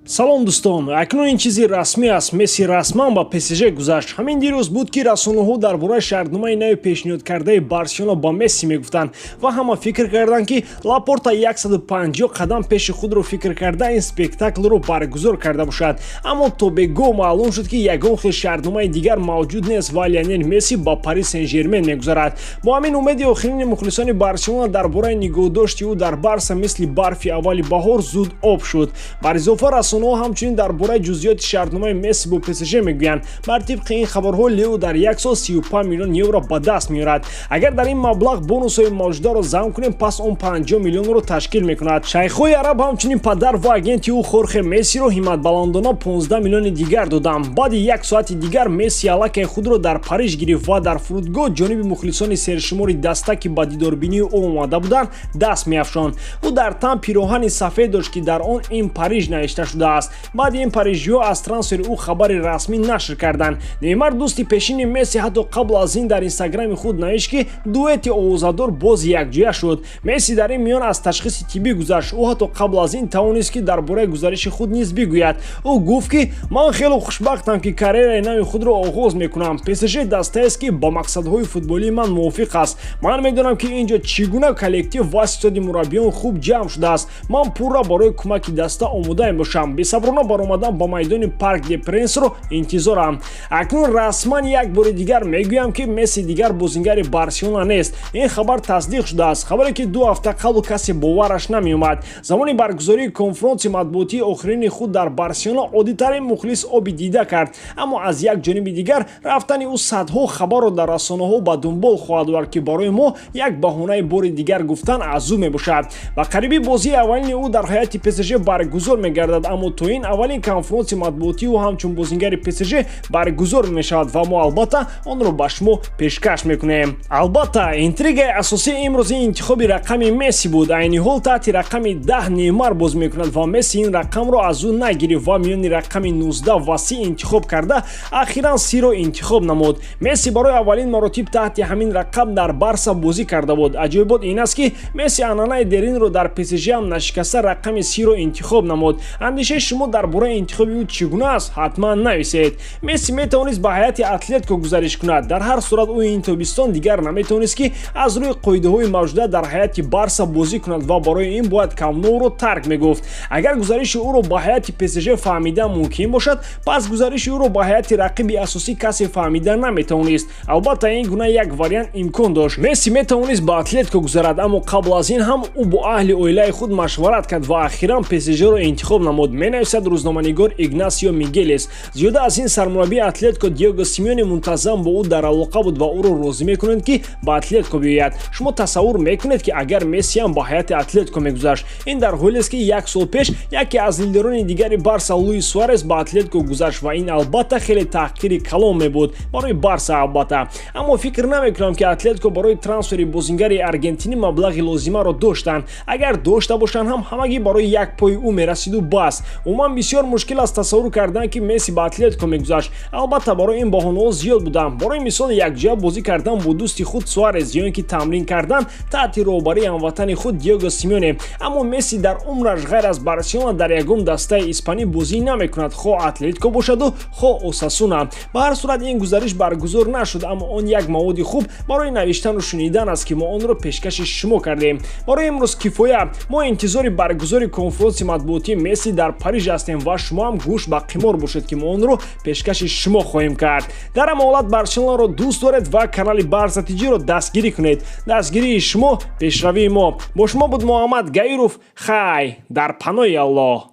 Салом, дӯстон! Акнун ин чизи расмӣ аст: Месси расман ба ПСЖ гузашт. Ҳамин дирӯз буд, ки расонаҳо дар бораи шартномаи нави пешниҳодкардаи Барселона ба Месси мегуфтанд ва ҳама фикр карданд, ки Лапорта 150 қадам пеши худро фикр карда, ин спектаклро баргузор карда бошад. Аммо то бегоҳ маълум шуд, ки ягон хел шартномаи дигар мавҷуд нест ва Лионел Месси ба Пари Сен Жермен мегузарад. Бо ҳамин, умеди охирини мухлисони Барселона дар бораи нигоҳдошти ӯ дар Барса мисли барфи аввали баҳор зуд об шуд. Бар изофа, расонаҳо ҳамчунин дар бораи ҷузъиёти шартномаи Месси бо ПСЖ мегӯянд. Бар тибқи ин хабарҳо, Лео дар як сол 35 миллион евро ба даст меорад. Агар дар ин маблағ бонусҳои мавҷударо зам кунем, пас он 50 миллионро ташкил мекунад. Шайхҳои араб ҳамчунин падар ва агенти ӯ Хорхе Мессиро ҳимматбаландона 15 миллиони дигар доданд. Баъди як соати дигар Месси аллакай худро дар Париж гирифт ва дар фурудгоҳ ҷониби мухлисони сершумори даста, ки ба дидорбинии ӯ омада буданд, даст меафшонд. Ӯ дар тан пироҳани сафед дошт, ки дар он «Ин Париж» навишта шудааст. Баъди ин парижиҳо аз трансфери ӯ хабари расмӣ нашр карданд. Неймар, дӯсти пешини Месси, ҳатто қабл аз ин дар Инстаграми худ навишт, ки дуэти овозадор боз якҷоя шуд. Месси дар ин миён аз ташхиси тиббӣ гузашт. Ӯ ҳатто қабл аз ин тавонист, ки дар бораи гузариши худ низ бигӯяд. Ӯ гуфт, ки ман хеле хушбахтам, ки карьераи нави худро оғоз мекунам. ПСЖ дастаест, ки ба мақсадҳои футболии ман мувофиқ аст. Ман медонам, ки ин ҷо чӣ гуна коллектив ва ситоди мураббиён хуб ҷамъ шудааст. Ман пурра барои кӯмаки даста омода мебошам. Бесаброна баромадан ба майдони Парк де Пренсро интизорам. Акнун расман як бори дигар мегӯям, ки Месси дигар бозингари Барселона нест. Ин хабар тасдиқ шудааст, хабаре, ки 2 ҳафта қабл касе бовараш намеомад. Замони баргузории конфронси матбуотии охирини худ дар Барселона оддитарин мухлис оби дида кард. Аммо аз як ҷониби дигар, рафтани ӯ садҳо хабарро дар расонаҳо ба дунбол хоҳад овард, ки барои мо як баҳонаи бори дигар гуфтан аз ӯ мебошад. Ба қарибӣ бозии аввалини ӯ дар ҳайати ПСЖ баргузор мегардад, аммо то ин аввалин конфронси матбуотии ӯ ҳамчун бозингари ПСЖ баргузор мешавад ва мо албатта онро ба шумо пешкаш мекунем. Албатта, интригаи асосии имрӯз ин интихоби рақами Месси буд. Айни ҳол таҳти рақами 10 Неймар боз мекунад ва Месси ин рақамро аз ӯ нагирифт ва миёни рақами 19 ва 30 интихоб карда, ахиран 30-ро интихоб намуд. Месси барои аввалин маротиб таҳти ҳамин рақам дар Барса бозӣ карда буд. Аҷоибот ин аст, ки Месси анъанаи деринро дар ПСЖ ҳам нашикаста, рақами 30-ро интихоб намуд. Андешаи шумо дар бораи интихоби ӯ чӣ гуна аст? Ҳатман нависед. Месси метавонист ба ҳайати Атлетико гузариш кунад. Дар ҳар сурат, ӯ ин тобистон дигар наметавонист, ки аз рӯи қоидаҳои мавҷуда дар ҳайати Барса бозӣ кунад ва барои ин бояд Камноуро тарк мегуфт. Агар гузариши ӯро ба ҳайати ПСЖ фаҳмидан мумкин бошад, пас гузариши ӯро ба ҳайати рақиби асосӣ касе фаҳмида наметавонист. Албатта, ин гуна як вариант имкон дошт: Месси метавонист ба Атлетико гузарад, аммо қабл аз ин ҳам ӯ бо аҳли оилаи худ машварат кард ва ахиран ПСЖро интихоб намуд, менависад рӯзноманигор Игнасио Мигелес. Зиёда аз ин, сармураббии Атлетико Диего Симеоне мунтазам бо ӯ дар алоқа буд ва ӯро розӣ мекунанд, ки ба Атлетико биёяд. Шумо тасаввур мекунед, ки агар Месси ҳам ба ҳайати Атлетико мегузашт? Ин дар ҳолест, ки як сол пеш яке аз лидерони дигари Барса, Луис Суарес, ба Атлетико гузашт ва ин албатта хеле таҳқири калон мебуд барои Барса. Албатта, аммо фикр намекунам, ки Атлетико барои трансфери бозингари аргентинӣ маблағи лозимаро доштанд. Агар дошта бошанд ҳам, ҳамагӣ барои як пои ӯ мерасиду бас. Умуман, бисёр мушкил аст тасаввур кардан, ки Месси ба Атлетико мегузашт. Албатта, барои ин баҳонаҳо зиёд буданд, барои мисол, якҷоя бозӣ кардан бо дӯсти худ Суарес ё ин ки тамрин кардан таҳти роҳбарии ҳамватани худ Диего Симеоне. Аммо Месси дар умраш ғайр аз Барселона дар ягон дастаи испанӣ бозӣ намекунад, хоҳ Атлетико бошаду хоҳ Осасуна. Ба ҳар сурат, ин гузариш баргузор нашуд, аммо он як маводи хуб барои навиштану шунидан аст, ки мо онро пешкаши шумо кардем. Барои имрӯз кифоя. Мо интизори баргузори конфронси матбуотии Месси дар Париж ҳастем ва шумо ҳам гӯш ба қимор бошед, ки мо онро пешкаши шумо хоҳем кард. Дар ҳама ҳолат, Барселонаро дӯст доред ва канали Барса Тиҷиро дастгирӣ кунед. Дастгирии шумо — пешравии мо. Бо шумо буд Муҳаммад Гаиров. Хай, дар паноҳи Аллоҳ.